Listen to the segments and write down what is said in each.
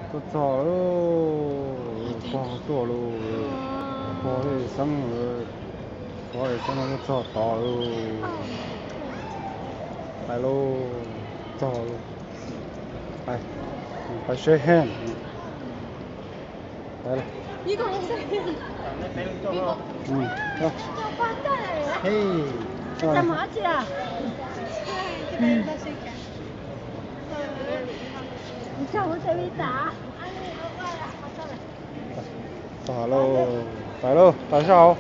Tuaj txog lawm, pog tuaj lawm, pog li xeeb lawm, pog li xeeb tuaj txog tod lawm. Pais lawm, txog lawm. Pais, pais shake hand. Pais lauj, pais lauj, pais sab hauv.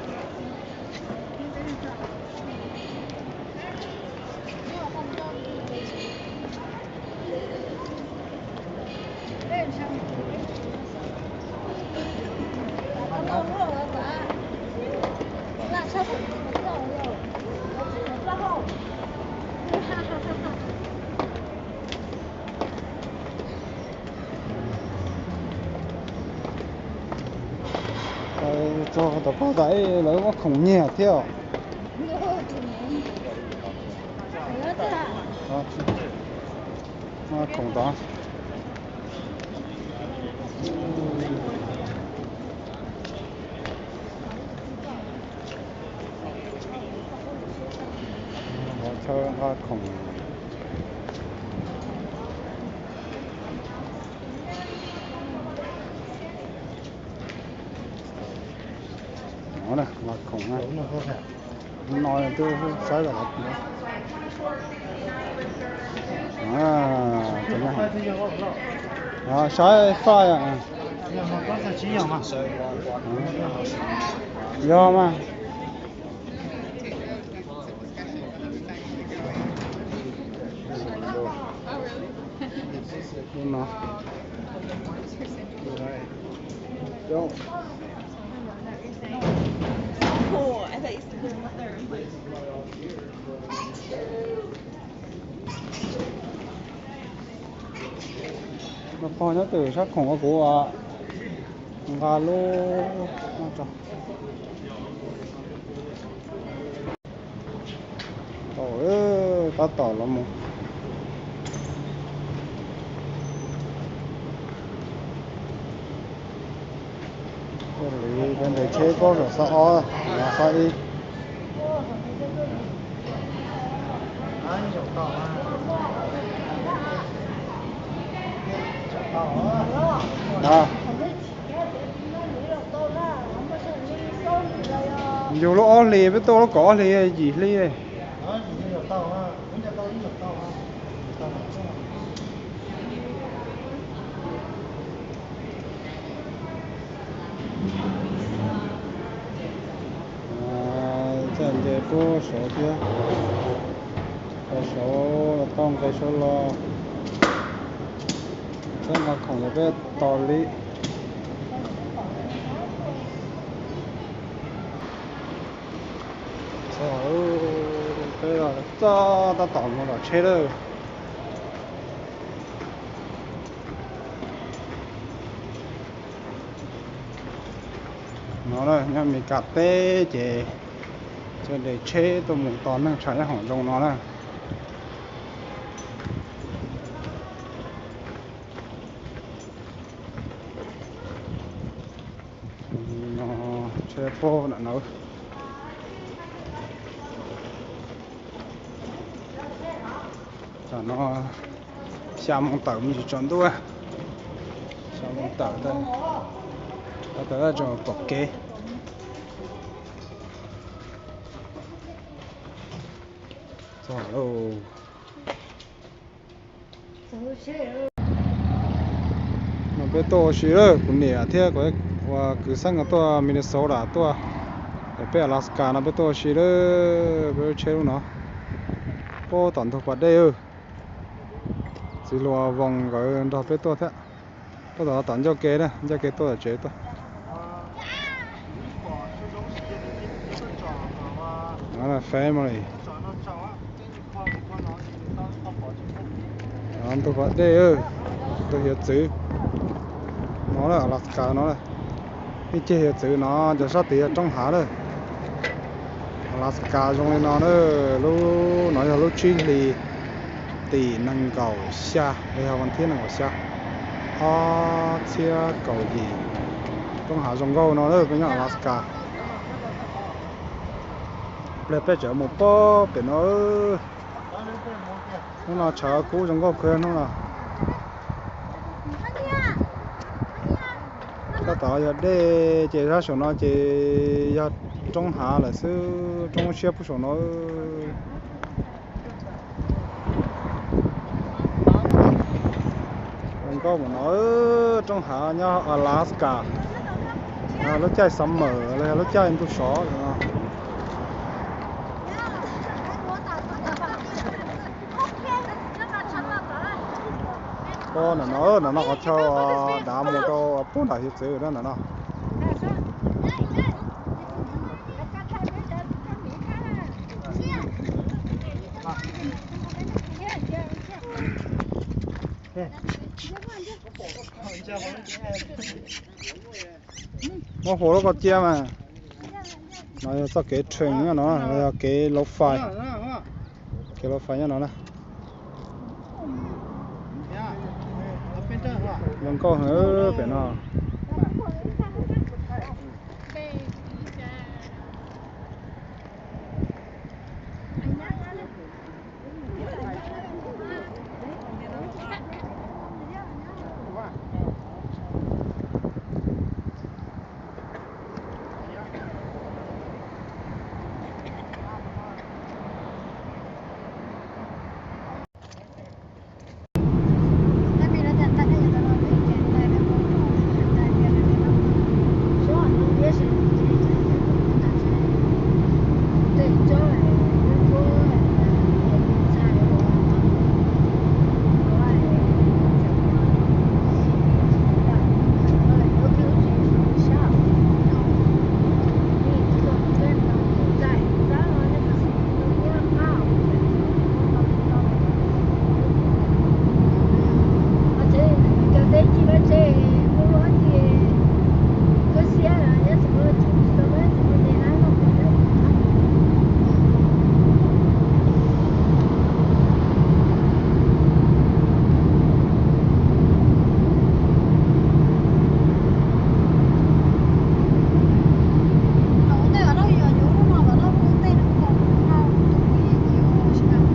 Txog tom pog tas lawv muab khoom nyiag thiab os. Khoom tod. Nqa chaw nqa khoom. No na, nqa khoom na. No twb saib lawm. Saib faj. Yog mas. Lub no. Pog nyob twm sab khoom ua kuv nqa lub no tso. Tau, tab tom los mus. Tuaj liv cov nres tsheb paub, xab ob, xab ib. Yus lub ob hlis, peb tuaj lub kaum ob hlis, yim hli. Txawj nce pub saud thiab, saud tau nqe saud los. Txawj nqa khoom yog peb tos li. Peb txog tab tom mus tom tsheb lawm. No na, nyob Amelikas teb ces txawj nres tsheb tuaj mus tos neeg tshav nyob hauv zoov no na. Tsheb pab nram no. Tam no xya moo tawm me ntsis tsaus ntuj, xya moo tawm, tawm tau tseem pom kev. Txog lawm. No peb tuaj ua si lawm, kuv niam thiab kuv ua kwv xeeb tuaj Minnesota tuaj, es peb Alaska no peb tuaj ua si lawm, peb lub tsheb lub no. Puag tom ntug pas dej, txiv hluas Voos nkawd nrog peb tuaj thiab. Tuaj tom tom ncauj ke na, ncauj ke tuaj tom tsev tuaj. Family. Ntug pas dej, ntug hiav txwv no, Alaska no. Ib ceg hiav txwv no, cov sab tid yog roob hav lawm. Alaska zoo li no na, lub no yog lub tsib hli tim nees nkaum xya, yog vas thib nees nkaum xya. Ob txhiab kaum yim, roob hav zoo nkauj no na, peb nyob Alaska. Pliag peb tseem mus pob pem no. Hnub no tshav kub zoo nkauj kawg hnub no. Tab tom yog dej ces sab saum no ces yog roob hav lawm xwb, roob siab pub saum no. Zoo nkauj mus no, roob hav nyob Alaska, lub caij summer los yog lub caij ntuj sov no. Pob ntawm no, ntawm no qhov chaw dav mus rau pob nram hiav txwv na ntawm no. Muab hu lub koj cia mas. No yog txoj kev train nyob no, no yog kev lav fais. Kev lav fais nyob no na. Zoo nkauj heev pem no.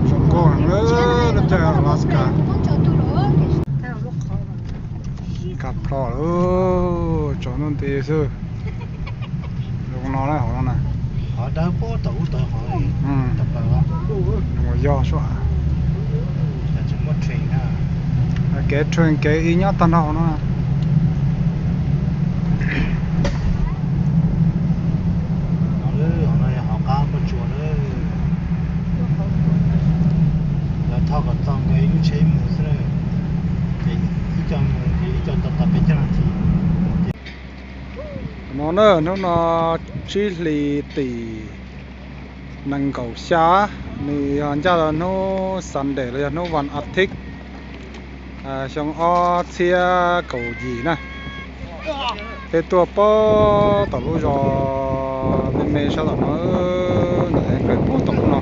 Zoo nkauj heev lawm, lub caij Alaska. Kaj plho lawm, tsaus ntuj nti xwb. Zoo no na, hauv no na. Qhov dawb paug tau ub tau qhov, zoo yog sua. Kev train kev ib nyob tag nrho hauv no na. Hauv no yog hauv qab muaj tsua lawm. Lawv thauj kom txog nkawd ib lub tsheb mus xwb, ces ib co mus ces ib co tau tau peb caug nas this. No na, hnub no tsib hlis tim nees nkaum xya, nws yog ncaj rau hnub Sunday los yog hnub vas as thiv, xyoo ob txhiab kaum yim na. Peb tuaj puag tom lub zos me me sab tom no, ntawm Anchorage puag tom lub no,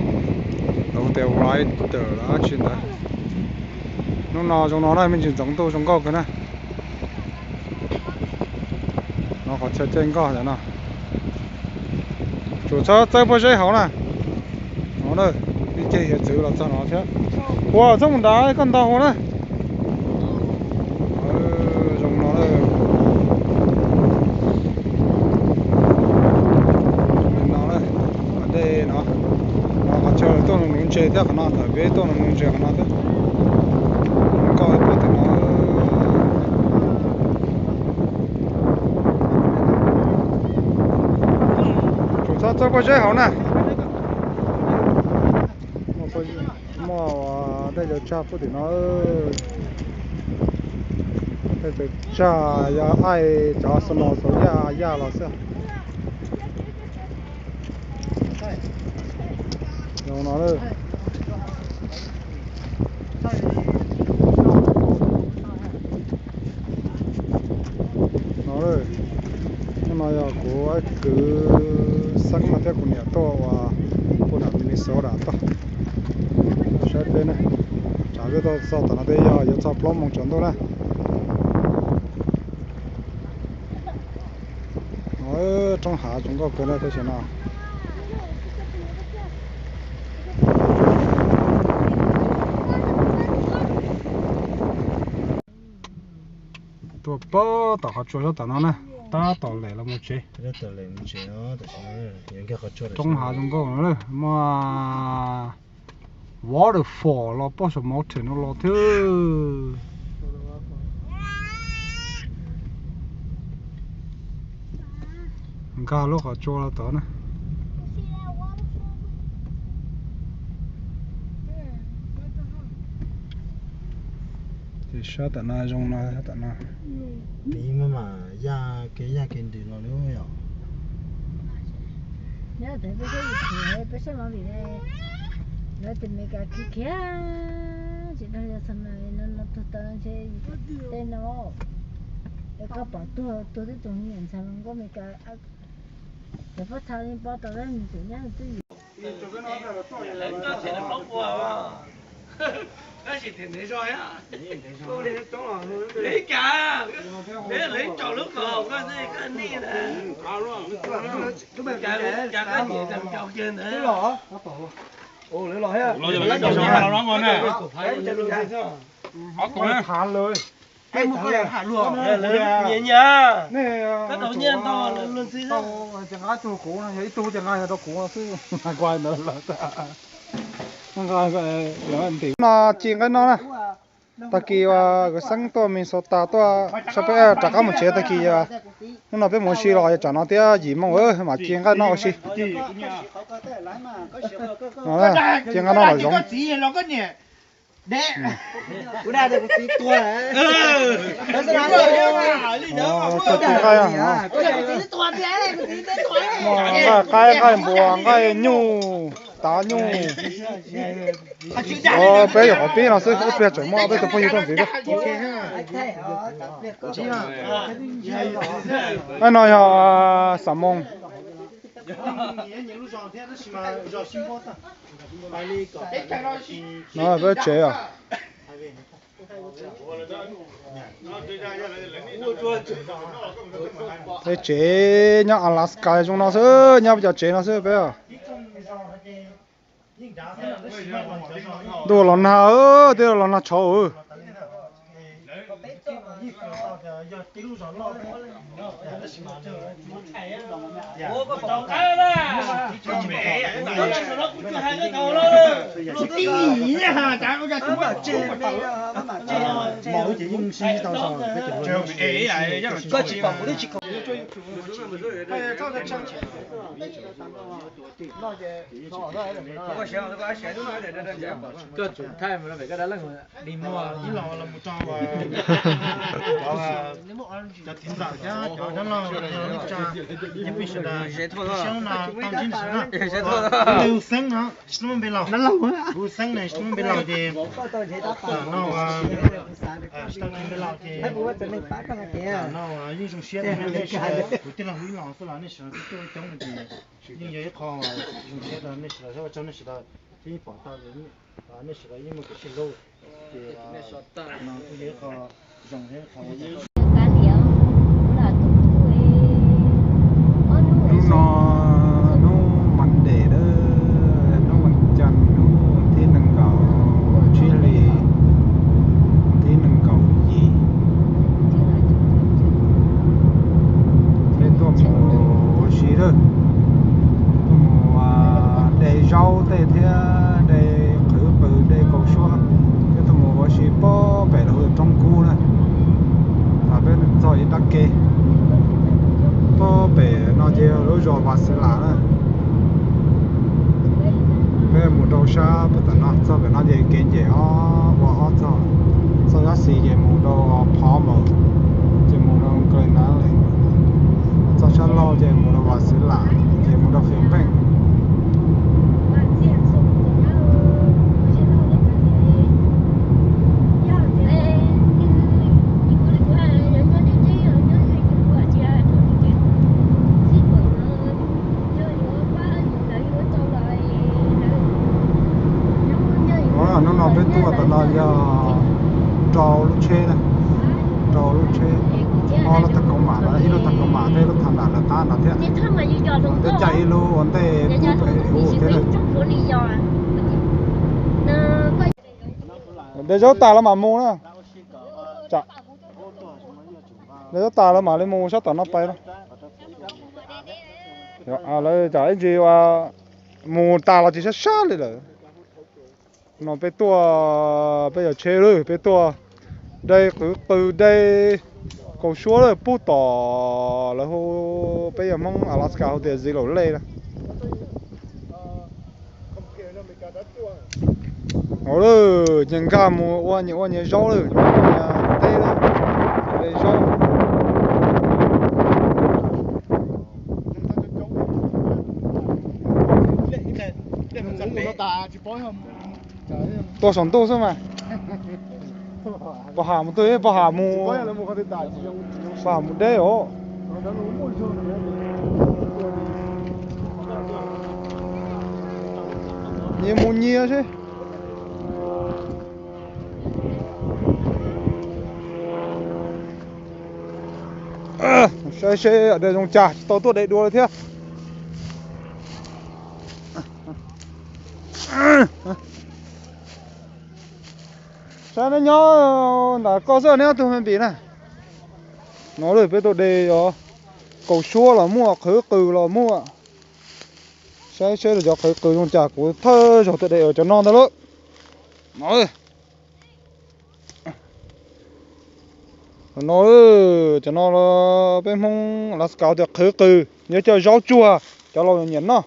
lawv hu tias Ryder los dab tsi ntawd. Hnub no zoo no na, me ntsis ntxoov ntuj zoo nkauj kawg na. No qhov chaw caij nkoj ntawm no. Tsum txhob txawb pob zeb hauv na. No na, ib ceg hiav txwv los txog no thiab. Ua txhob mus nrad, koj ntaus hauv na. Zoo no na. No na, dej no. No qhov chaw tuaj nuv nuv ntses thiab, qhov no ntawm peb tuaj nuv nuv ntses qhov no thiab. Nkoj puag tim no. Tsum txhob txawb pob zeb hauv na. Muaj dej cov tsag puag tim no. Dej cov tsag yog aim cov snow, cov yaj yaj los xwb. Zoo no. No, hnub no yog kuv kwv xeeb no thiab kuv niam tuaj ua puag nram Minnesota tuaj. Saib peb na, tsam peb tuaj txog tom no twb yog yuav txog plaub moos tsaus ntuj na. Roob hav zoo nkauj kawg na tab sis no. Tuaj pab tom qhov tsua sab tom no na, tab tom lem los mus tsev. Roob hav zoo nkauj no, muaj waterfall los pab saum mountain no los thiab. Nkag lub qhov tsua los tod na. Ces sab tom no zoo no, sab tom no. Peb mas yaj kev yaj kev ntws los li yom. Nyob tes peb saib YouTube, peb saib movie ne, lawv tias Meskas khiav khiav, tsis dag yog txog no no tuag tau ntshe tej no. Es koj pom tuag tuag twb tug niam ntxhais nkauj Meskas, cov pab txha li pab tau lawv mus tsev nyob twb yus. Nyias nyias, koj tau nyiaj ntau luag ntxiv xwb. Ces nqa tug kuv no, yog ib tug ces nqa yog rau kuv xwb. Nqa ntawd lawm. No ci nqaij no na. Tag kis uas kuv xeeb tuaj Minnesota tuaj saib peb rov qab mus tsev tag kis, hnub no peb mus ua si los yog tsam no thiab yim moo mam ci nqaij no ua si. Ci nqaij no los zoov. Muaj nqaij qaib, nqaij npua, nqaij nyuj, tav nyuj. Peb yog qhov pib no xwb, ib pliag tseem muaj peb tus phooj ywg tuaj ntxiv thiab. Nqaij no yog xav moos. No peb tsev os. Peb tsev nyob Alaska zoo no xwb, nyob peb cov tsev no xwb peb. Ntuj los nag, twb los nag tshauv. Koj tsum thaij mus rau pem koj dab leej. Ib los los mus rau cov txiv ntxawm thiab cov dab laug, nej tsa, nej pheej sawv daws, xyoo no tau ntsib ntsis na. Hu Xeeb no, tsis muaj npe laus. Hu Xeeb ne, tsis muaj npe laus ces, no, tsis tau npe laus ces, no yeej zoo siab, nej sawv daws, kuv tij laug hu ib los xwb los nej sawv daws twb tuaj coob no ces yeej yog ib qho zoo siab rau nej sawv daws, ua tsaug nej sawv daws thiab yeej pom tau nej sawv daws yeej muaj kev sib hlub ces no kuj yog ib qho zoo thiab qho Hnub no hnub Monday, hnub vas cas, hnub thib nees nkaum tsib hlis, thib nees nkaum yim. Peb tuaj mus ua si lawm, tuaj mus de zaub tej thiab de qhwv pw de kaus suab, thiab tuaj mus ua si pob pem lawv roob kub na. Peb txog ib dab ke, pob pem no ces lub zos Vas Xwm Lam na. Peb mus rau sab pem tom no, txog pem no ces kev ncem ob ua ob txog, txog sab xis ces mus rau Palmer, ces mus rau Glen Ellyn, txog sab laug ces mus rau Vas Xwm Lam, ces mus rau Fairbanks. Hnub no peb tuaj tom no yog rau lub tsheb na. Tej lub tham nram lawv qab no thiab. Twb caij ib lub ua ntej pub pem ub thiab. De zaub tas lawv mam mus na. De zaub tas lawv mam li mus sab tom no pais. Lawv tsam ib ntsis mus tas los tsis sab sab li lawm. No peb tuaj, peb yog tsheb lawm, peb tuaj de qwv qws de kaus suab lawm pub tom lawv hu, peb yog Hmoob Alaska hu tias Zillow Lake na. Ua lawm nyias nkag mus ua nyias ua nyias zaub lawm, nyias teb lawm, de zaub. Tuaj saum ntuj xwb mas. Pog Ham mus twg, pog Ham mus, pog Ham mus deb os. Nyias mus nyias seb. Saib seb de zoo cas tsis tau tuaj de dua li thiab. Saib neb nyob ntawm ko xwb, neb ob tug me npis na. No lawm peb tuaj de os, kaus suab los muaj, qhwv qws los muaj. Saib seb cov qhwv qws zoo cas, kuv thawj zaug tuaj de cov no ntag lauj. No, no, cov no peb Hmoob Alaska tias qhwv qws, yog cov zaub tsuag, cov laus nyiam noj.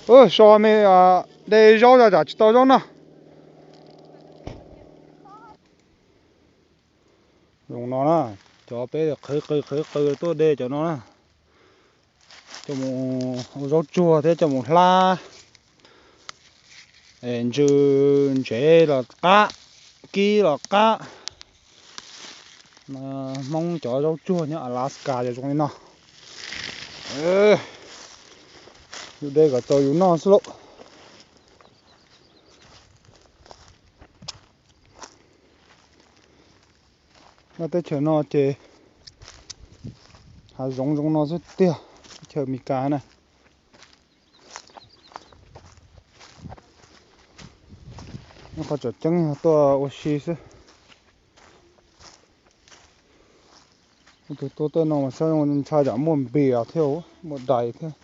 So me de zaub, tsam tsis tau zaub noj. Zoo no na, cov peb qhwv qws qhwv qws tuaj de cov no na, coj mus ua zaub tsuag thiab coj mus hlab, es ntsw ntsev los qab, kib los qab. Hmoob cov zaub tsuag nyob Alaska yog zoo li no. Yus de kom tau yus noj xwb lauj. Nyob teb chaws no ces hav zoov zoo no xwb tiag, teb chaws Amelikas na. Nyob qhov tseem ceeb yog tuaj ua si xwb. Tus tuaj tej no mas saib zoo ntshai tsam muaj npias thiab, muaj dais thiab.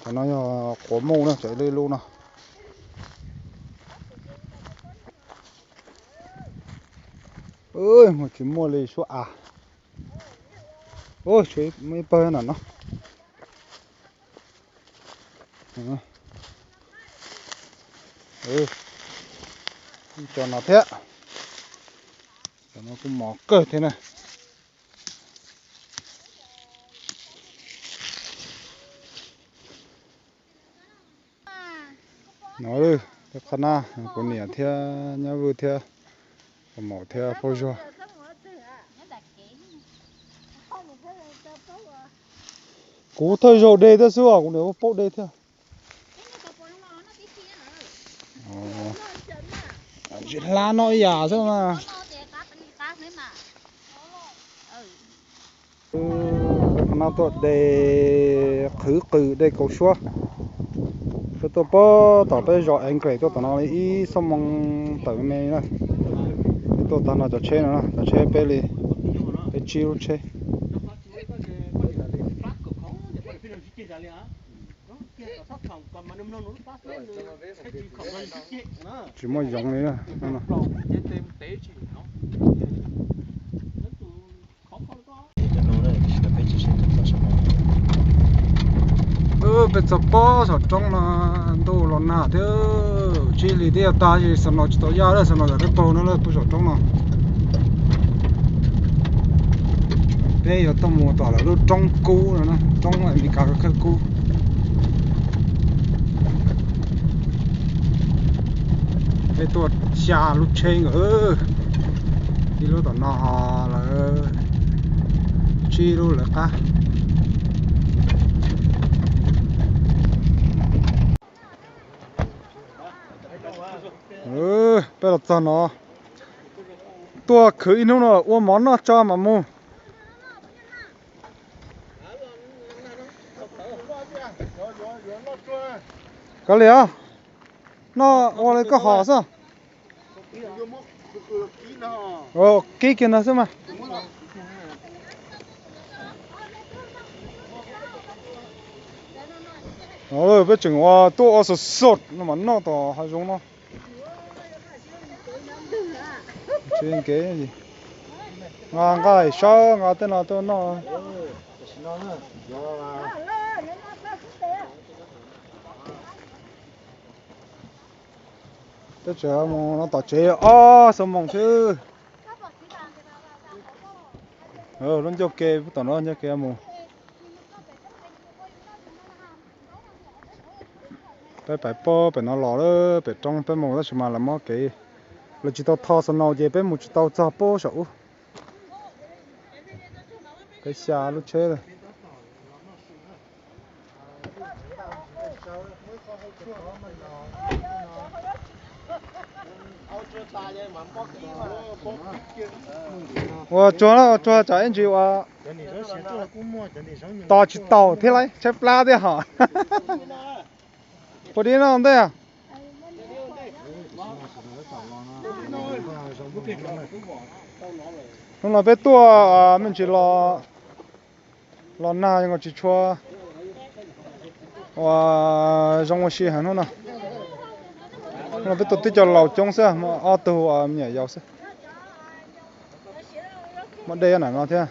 Cov no yog quav muj na, cov ib lub no. Tsis muaj li suab av. Muaj ib pawg no no. Cov no thiab. Cov no kuj mos kawg thiab na. No, qhov na, kuv niam thiab nyab Vwj thiab, kuv maum thiab phauj Zuag. Kuv thawj zaug de thiab xwb os, kuv niam kuj paub de thiab. Tsis hlab noj ib yam xwb mas. Peb qhov no tuaj de qhwv qws de kaus suab. Peb tuaj pab tom peb zos Anchorage tuaj tom no li ib xuab moos tawm me na. Peb tuaj tag no cov tsheb no, cov tsheb peb li, peb tsib lub tsheb. Tsis muaj zoov li na. Peb txog pob saum roob no, ntuj los nag thiab, tsib hlis twb yuav tag, snow tsis tau yaj lawm, snow yog peb paug no lawm, pem saum roob no. Peb yuav tuaj mus tom lawv lub roob kub no, roob Amelikas khawb kub. Peb tuaj xya lub tsheb nkawd, ib lub tom no, lawv tsib lub lawv qab. Peb los txog no, tuaj khwv ib hnub no ua mov noj tso mam mus. Kav liam, noj ua li koj hom xwb. Kib kiag no xwb mas. Peb tseem ua tuaj ua sov sov no mas noj tom hav zoov no. Nqa nqaij sawb nqa tej no tuaj noj. Peb tseem mus no tom tsev ob xuab moos thiab. Lub ncauj ke, tom no ncauj ke mus. Peb pais puag pem no los lawm, pem roob peb mus tab sis mas lawv muab kev, lawv tsis tau tho snow ces peb mus tsis tau txog puag saum ub. Peb xya lub tsheb lawm. Ua tsuag, ua tsuag tsam ib ntsis ua tos tsis taus thiab lauj, tshaib plab thiab hos. Puas dib no ntej? Hnub no peb tuaj me ntsis los nag zoo tsis tshua ua zoo ua si heev hnub no. Hnub no peb tuaj tib co laus coob xwb, muaj ob tug me nyuam yaus xwb. Muaj dej nram no thiab.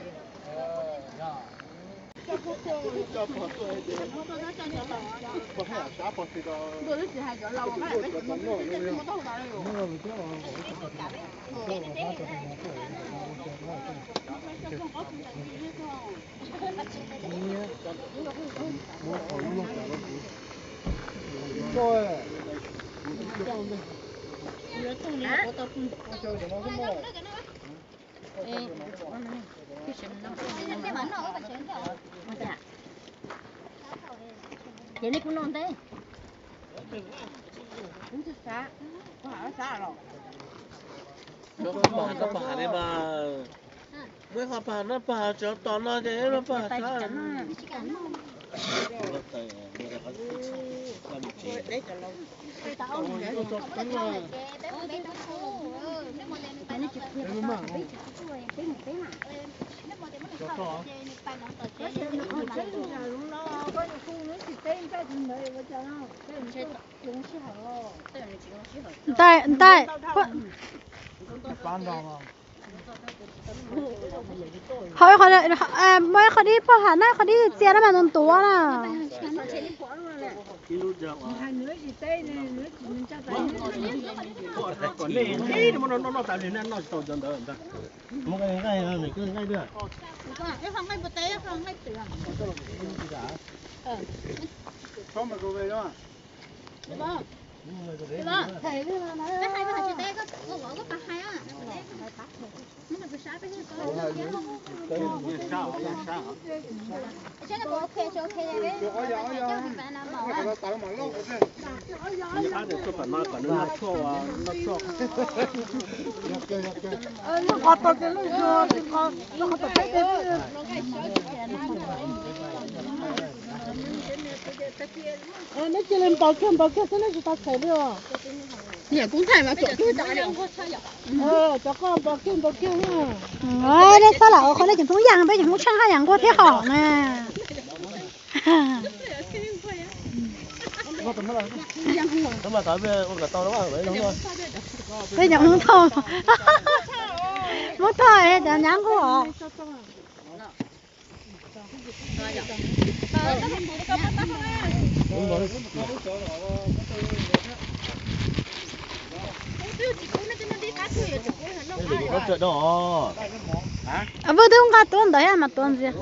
Ces nej kuj noj ntej. Kuv xav, kuv hais xav los. Muab qhov pag no pag tseem tos no ces no pag xav. Ntais, ntais. Ho, muaj ib qho dib pog ham na, qho dib txias na mas ntuav ntuav na. Neb cia li npau kiag npau kiag xwb, neb tsis tau txhais li os. Cov qoj npau kiag npau kiag. Neb txhob lam ua qhov nej tseem thoob yaj, peb tseem hmoob tsheej haj yam nquag thiab hom na. Peb cov hmoob thoj, hmoob thoj cov nyab nquag os. Vwj twb nqa tuav ntawd mas tuav ntxiv.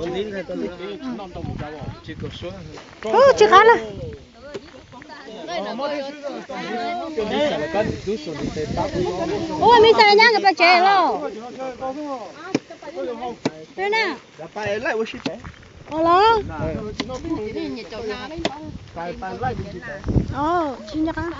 Tsis qab lawm. Ua me xav nyab nkawd pes tsev los? Ua los? Tsis nco qab.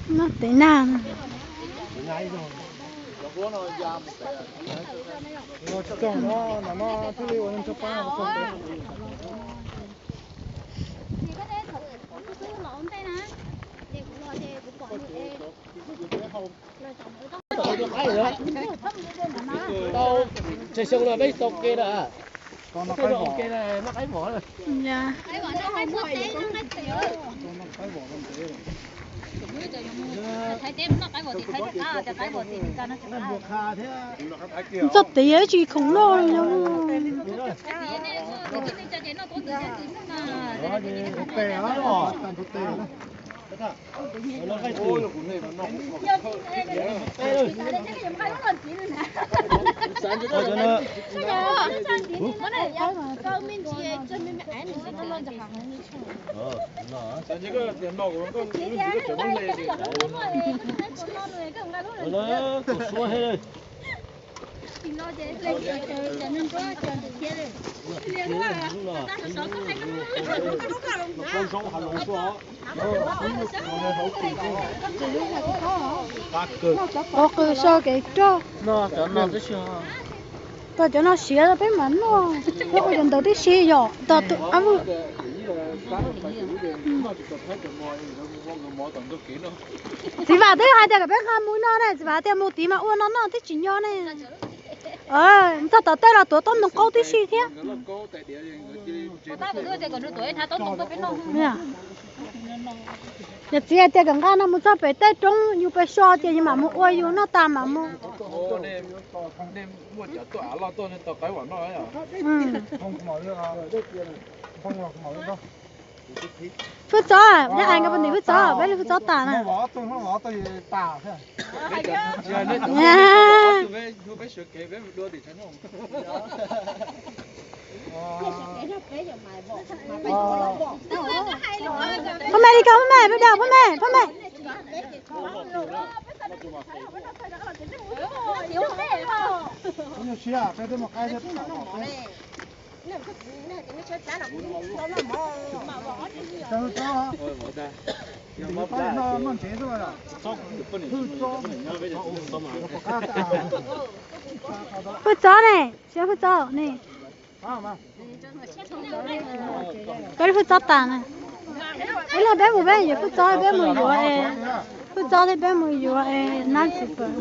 Noj tiv nag. Tau, tsawg xyoo no peb tsis tau ke na. Noj qaib vom. Txoj tiv tsis khoom noj li. Qhov qws so kev roj. Tau cov no siav peb mam noj. Peb ua cov ntawd tib si yom, tau tus ab vwj. Txiv Vam twb hais tias kom peb nqa mus no ne, Txiv Vam tias mus tid mas ua no noj twb tsis nco ne. Txog tom tej los tuav tau ntoo qaub tib si thiab. Yog txiv hais tias kom nqa no mus txog pem tej roob yus pes so ces yus mam mus ua yus noj tas mam mus. Hwj Txob, neb hais nkawd pus ntim Hwj Txob, peb li Hwj Txob tas na. Phoj me li ko, phoj me, peb dag phoj me, phoj me. Hwj Txob ne, siab Hwj Txob ne. Peb Hwj Txob tas na. Ib leeg peb mus peb yuav Hwj Txob, peb mus yuav es, Hwj Txob thiab peb mus yuav es nab tsis pom.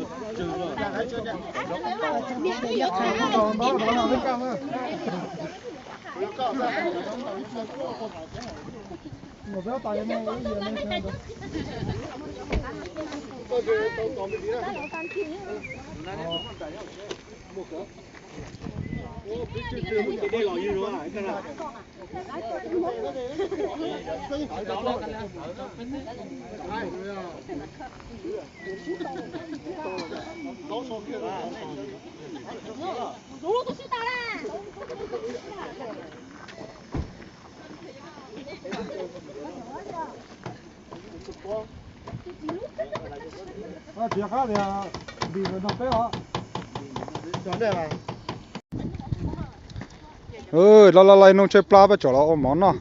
Los los los, nug tshaib plab peb tsam los ua mov noj.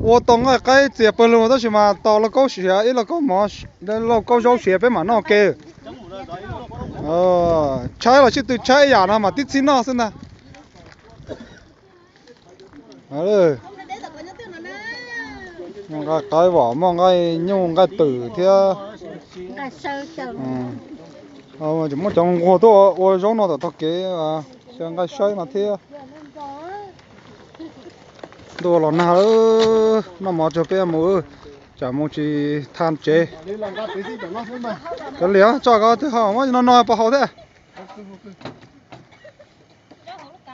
Ua tau nqaij qaib txias pawg lug tab sis mas tau lauj kaub siav ib lauj kaub mov, lauj kaub zaub siav peb mam noj ke. Tshaib los sib tw tshaib ib yam no mas tib txhij noj xwb ntag. Nqaij qaib vom, muaj nqaij nyuj nqaij twm thiab. Tseem muaj cov nquag tuaj ua zaub no tom tog kev, xyaw nqaij saib no thiab. Ntuj los nag, noj mov tso peb mus. Cas mus tsis tha tsev. Cov liam tso ko twg ho muab no no puas haus thiab.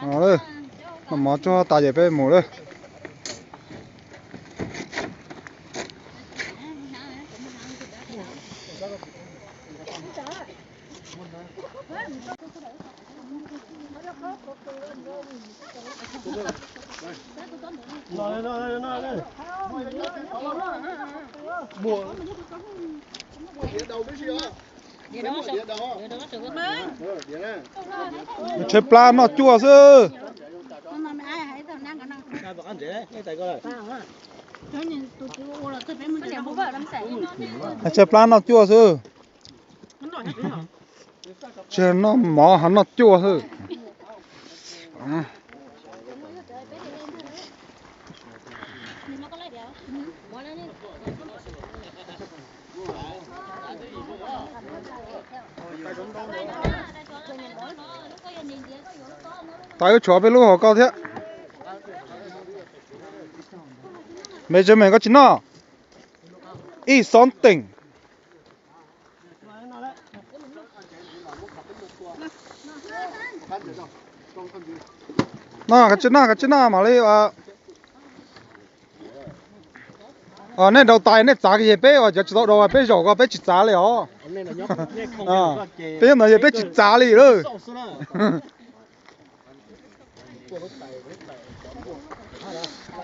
Noj mov tsuag tas ces peb mus lawm. Tshaib plab noj cuaj xwb. Tshaib plab noj cuaj xwb. Tsis noj mov ho noj cuaj xwb. Tau wb tshuav peb lub hauv koj thiab. Benjamin koj tsis noj ib xov teem. Noj, kav tsij noj, kav tsij noj mam li. Nej daus tais nej txav kiag, peb uas cov tsis tau daus peb zaum ko peb tsis txav li os. Peb nyob ntawd yog peb tsis txav li lawm.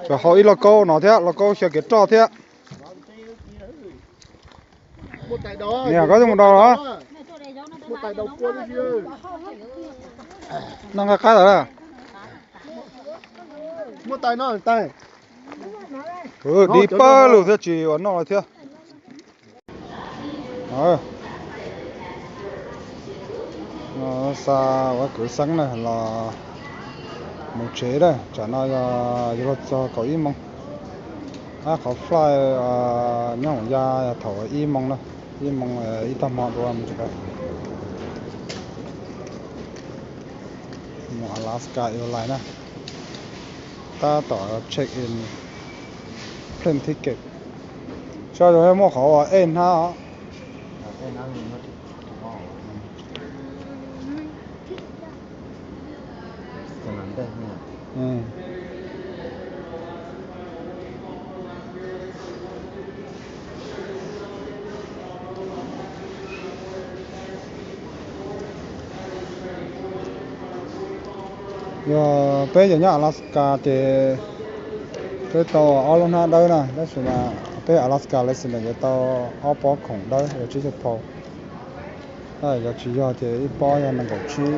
Tsuas haus ib lauj kaub no thiab, lauj kaub xyaw kev roj thiab. Niam, koj twb mus daus los? Noj nqaij qab lawm. Dib pawg lug thiab tsis ua noj li thiab. Xa ua kwv xeeb na los mus tsev na, tsam no yog yuav luag txog kaum ib moos. Ab, qhov flight nyob hoom ya yog thaum ib moos na, ib moos ib tag hmo dua mus tsev. Mus Alaska Airlines na, tab tom check in plane ticket. Saib zoo muaj qhov uas ej hnab os. Yog peb cov nyob Alaska ces peb tau ob lub hnab dawb na, tab sis mas peb Alaska license ces tau ob pob khoom dawb yog tsib caug pound. Yog tsis yog ces ib pob yog nees nkaum tsib.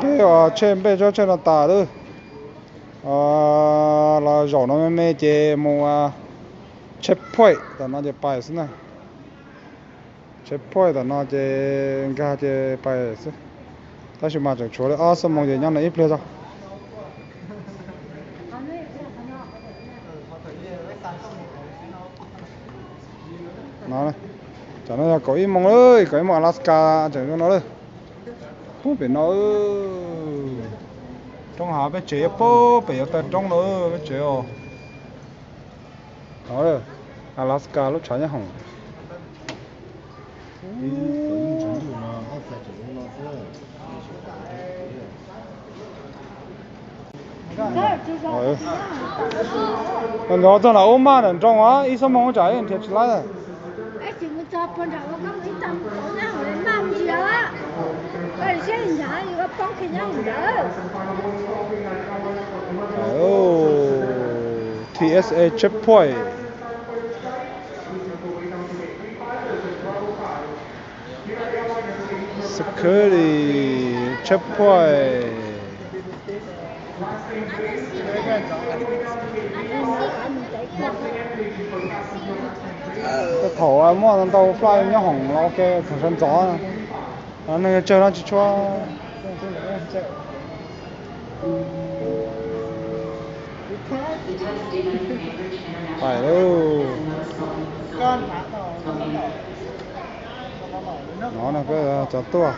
Peb os, tsheb npej tsob tsheb no tas lawm. Los zaum no me me ces mus checkpoint tom no ces pais xwb na. Checkpoint tom no ces nkag ces pais xwb. Tab sis mas tseem tshuav li ob xuab moos ces nyob no ib pliag tso. Tam no yog kaum ib moos lawm, kaum ib moos Alaska tseem zoo no lawm. Pub pem no, roob hav peb tsev pub pem yuav tawg roob lawm peb tsev os. Alaska lub tshav nyob hoom. Nkawd txog nram ub maj nram nroog os, ib xuab moos tsam nrhiav tsis laib. T S A checkpoint. Security checkpoint. Thaum muaj ntau flight nyob hoom los ua ke, thaum sawv ntxov neeg tsawg no tsis tshua. Pais lauj. No no, cov tuaj.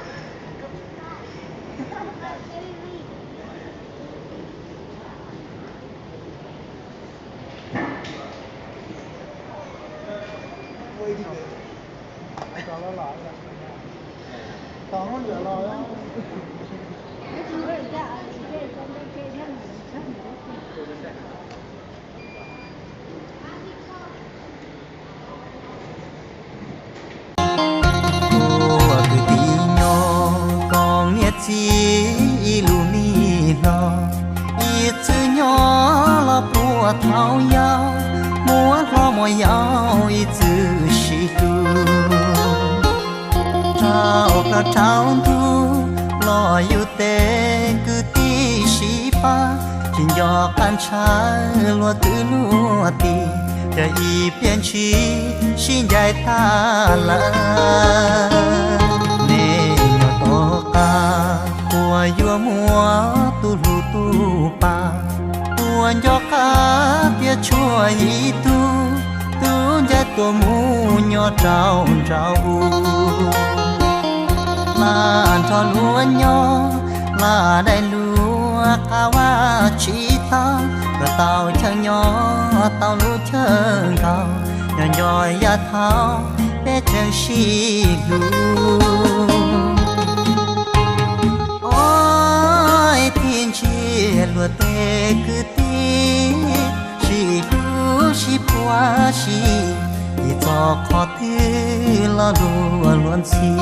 Ua kwv tij nyob koom niam txiv ib lub me hlo, ib txwm nyob los puag thaum yau, muaj hlob muaj yau ib txwm sib hlub. Rau plaub rau ntug los yus tej kwv tij sib pab, tsis nco qab ntshaw luag kwv luag tij, yog ib pliag ntshis sib ncaim tag lawm. Nej nyob tom qab puas yuav muaj tus hlub tus pa, puas nco qab tias tshuav ib tug, tub ncaim tuaj mus nyob rau nraum u. Hla nrog luag nyob, hla daim luag qab vaj tsis tau, kom tau chaw nyob tau lub chaw nkaum, nyob nco yav thaum peb tseem sib hlub. Ua ib txhij ntsia luag tej kwv tij, sib hlub sib puag sib, ib txoj qhov twg los luag luag ntxhi.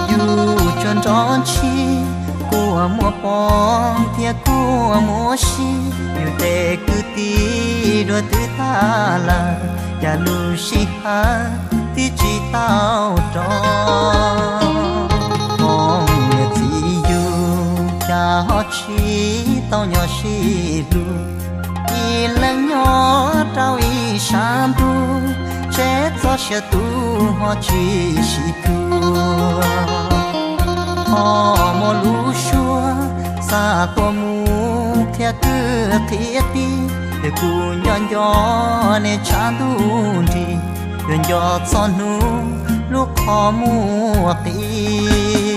Yus tsuas nrov ntsig, kuj muaj poob thiab kuj muaj sib, yus tej kwv tij dua twb tag lawm, cas lub sij hawm twb tsis tau rov. Koom niam txiv yus cas ho tsis tau nyob sib hlub, ib leeg nyob rau ib sab ntuj, tseb txoj sia tu ho tsis sib tuag. Ho muaj lub suab xa tuaj mus qhia kwv qhia tij, es kuv nco nco nej tshav ntuj nrig, yuav nco txog hnub lub qhov muag qis.